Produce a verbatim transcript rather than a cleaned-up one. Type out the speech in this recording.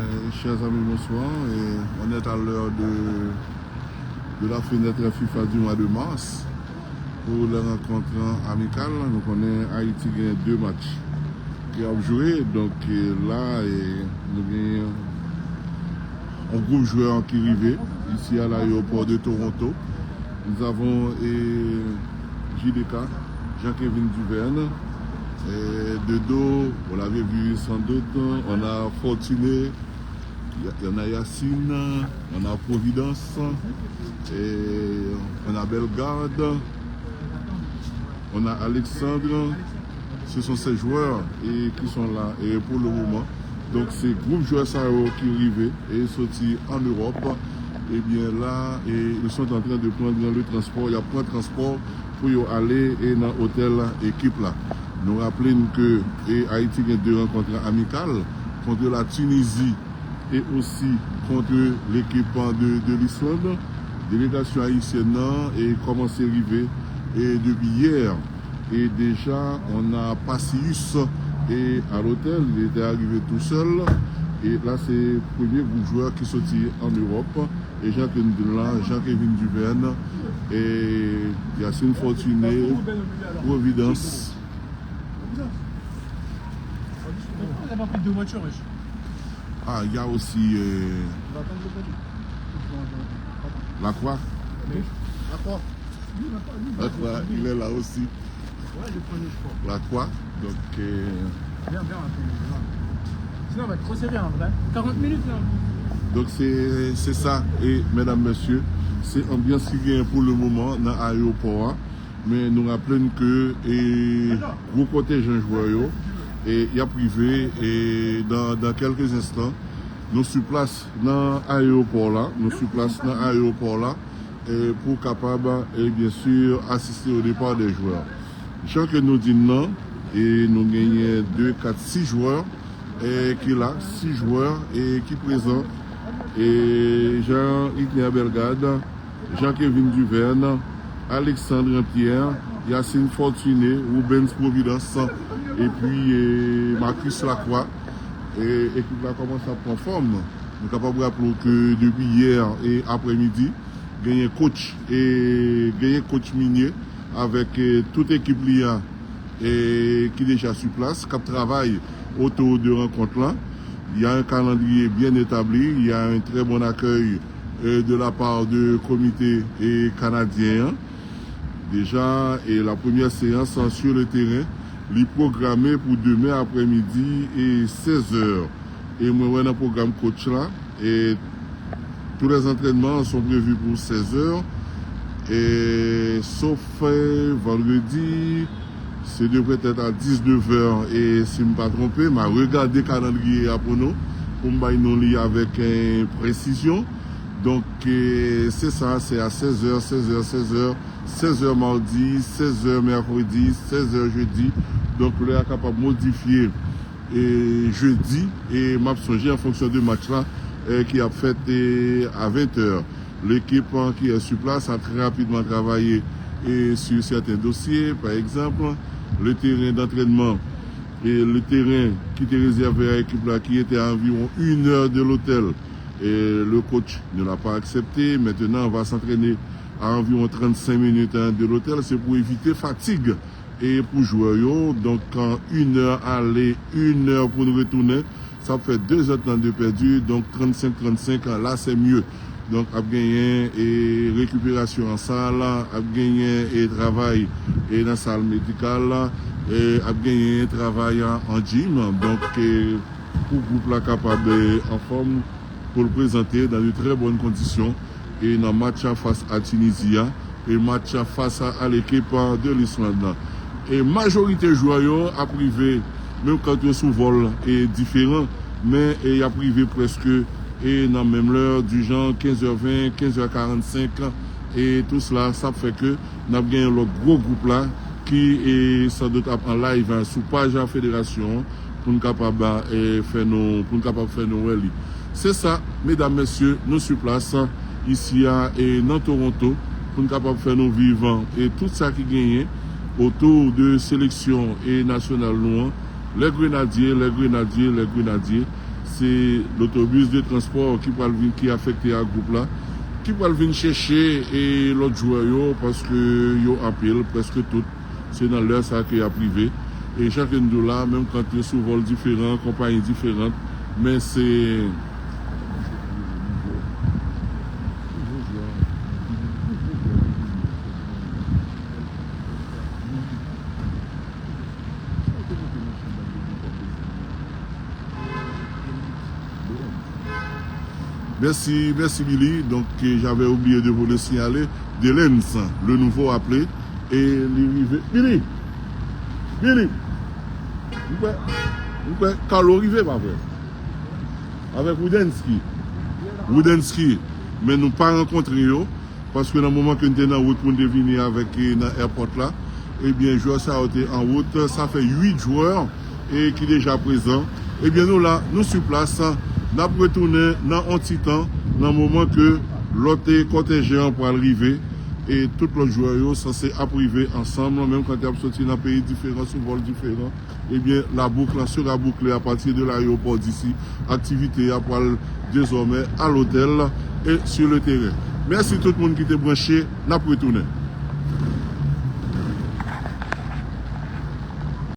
Euh, chers amis, bonsoir. Et on est à l'heure de, de la fenêtre FIFA du mois de mars pour les rencontres amicales. Nou konnen Ayiti gen de match ki ap jwe. Donk, eh, la, eh, nou gen yon gwoup jwè ki rive isi a l'aéroport de Toronto. Nous avons, eh, J D K, Jean-Kevin Duverne, eh, de dos, vous l'avez vu sans doute, on a Fortuné, y a- y en a Yacine, on a Providence, eh, on a Bellegarde, on a Alexandre. Ce sont ces joueurs et qui sont là et pour le moment. Donk, se gwoup jwè sa yo ki rive e soti an Ewòp. Ebyen, la, et ils sont en train de prendre le transport. Y ap pran transpò pou yo ale e nan otèl ekip la. Nou raple n ke e Ayiti gen de rankont amikal kont la Tunisie et aussi contre l'équipe de, de l'Islande. Delegasyon ayisyèn nan e kòmanse rive e depi yè. Et déjà, on a Pacius et à l'hôtel, il était arrivé tout seul. Et là, c'est premier groupe joueur qui sorti en Europe. Et Jean-Kevin Duverne, Jean-Kevin Duverne, et Yacine Fortuné, Providence. Ah, il y a aussi euh, Lacroix. Lacroix, il est là aussi. Lacroix. Donc, euh, Bien, bien, attends, là. Sinon, on va être trop serré en vrai. Quarante minutes là. Donc, c'est c'est ça. Et mesdames, messieurs, c'est ambiance qui gagne pour le moment dans l'aéroport. Men nou raple n ke e, gwo kontenjan jwè yo e, y ap rive e, dans, dans quelques instants. Nou sou plas nan ayewopò la, nou sou plas nan ayewopò la e, pou kapab e, bien sûr asiste au départ des joueurs. Jan ke nou di n nan, e, nou genyen de, kat, sis jwè e, ki la, sis jwè e, ki prezan. E, Jean Igner Bellegarde, Jean-Kevin Duverne, Alexandre Pierre, Yacine Fortuné, Rubens Providence, epi e, Marcus Lacroix. E, ekip la kòmanse ap pran fòm. Nou kapab raple w ke depi yè e, aprèmidi, genyen coach e, genyen coach Minier avèk e, tout ekip li a e, ki deja sou plas, k ap travay otou de rankont la. Il y a un calendrier bien établi, il y a un très bon accueil euh, de la part de comité eh, canadien. Déjà, et la première séance sur le terrain, li pwograme pou demen aprèmidi e sèz è. E mwen wè nan pwogram coach la, e tous les entraînements sont prévus pour seize heures, et sauf euh, vendredi, ce devrait être à dix-neuf heures, et si m pa twonpe, m a regade kalandriye a pou nou, pou m bay nou li avèk euh, presizyon. Donk, euh, se sa, se a sèz è, sèz è, sèz è, sèz è madi, sèz è mèkredi, sèz è jedi. Donk, lè a kapab modifye e jedi, e m ap sonje an fonksyon de match la e, ki ap fèt e, a ven è. L'équipe qui est sur place a très rapidement travaillé et sur certains dossiers, par exemple le terrain d'entraînement et le terrain qui était réservé à l'équipe là, qui était à environ une heure de l'hôtel. Et le coach ne l'a pas accepté. Maintenant, on va s'entraîner à environ trente-cinq minutes hein, de l'hôtel. C'est pour éviter fatigue e pou jwè yo. Donk, an inè ale, inè pou n retounen, sa ap fè dezèdtan de pèdi. Donk, trannsenk trannsenk, la, c'est mieux. Donk, ap genyen e rekiperasyon an sal, ap genyen e travay e nan sal medikal, e ap genyen travay an, an gym. Donk, e pou gwoup la kapab e anfòm pou l prezante dans de très bonnes conditions e nan match fas a Tinizi a e match fas a lekip de Lisland. E majorite jwè yo ap rive, menm kan yo sou vòl e diferan, men e y ap rive prèske e nan menm lè, dijan kenz è ven, kenz è karannsenk, e tou sela, sa ap fè ke n ap gen yon lòt gwo gwoup la ki e, sandout ap an live sou paj a federasyon an pou n kapab e, fè nou, pou n kapab fè nou wè li. Se sa, medam, mesye, nou sou plas isi a e nan Toronto pou n kapab fè nou viv e tout sa ki genyen otou de seleksyon e nasyonal nou an. Les Grenadiers, les Grenadiers, les Grenadiers, Se lotobis de transpò ki pral vin, ki afekte a gwoup la, ki pral vin chèche e lòt jwè yo, paske yo anpil, prèske tout. Se nan lè sa ke y ap rive. E jan ke n di w la, menm kant yo sou vòl diferan, konpayi diferan, men se Merci, merci Billy. Donc, euh, j'avais oublié de vous le signaler. Delens, le nouveau appelé. E li rive. Billy! Billy! M kwè, m kwè Carlo rive, pa vre? Avèk Rudensky. Rudensky. Men nou pa rankontre yo. Paske nan moman ke n te nan wout pou n te vini avèk, e, nan airport la, ebyen, jwè sa yo te an wout. Sa fè uit jwè, e, ki deja prezan. Ebyen, nou la, nou sou plas. N ap retounen nan on ti tan, nan moman ke lòt, e, kòtèje an pral rive. E tout lòt jwè yo sanse ap rive ansanm, menm kan y ap soti nan peyi diferan, sou vòl diferan. Ebyen, la boucle sera bouclée à partir de l'aéroport d'ici. Aktivite a pral dezòmè à l'hôtel et sur le terrain. Mèsi tout moun ki te branche, n ap retounen.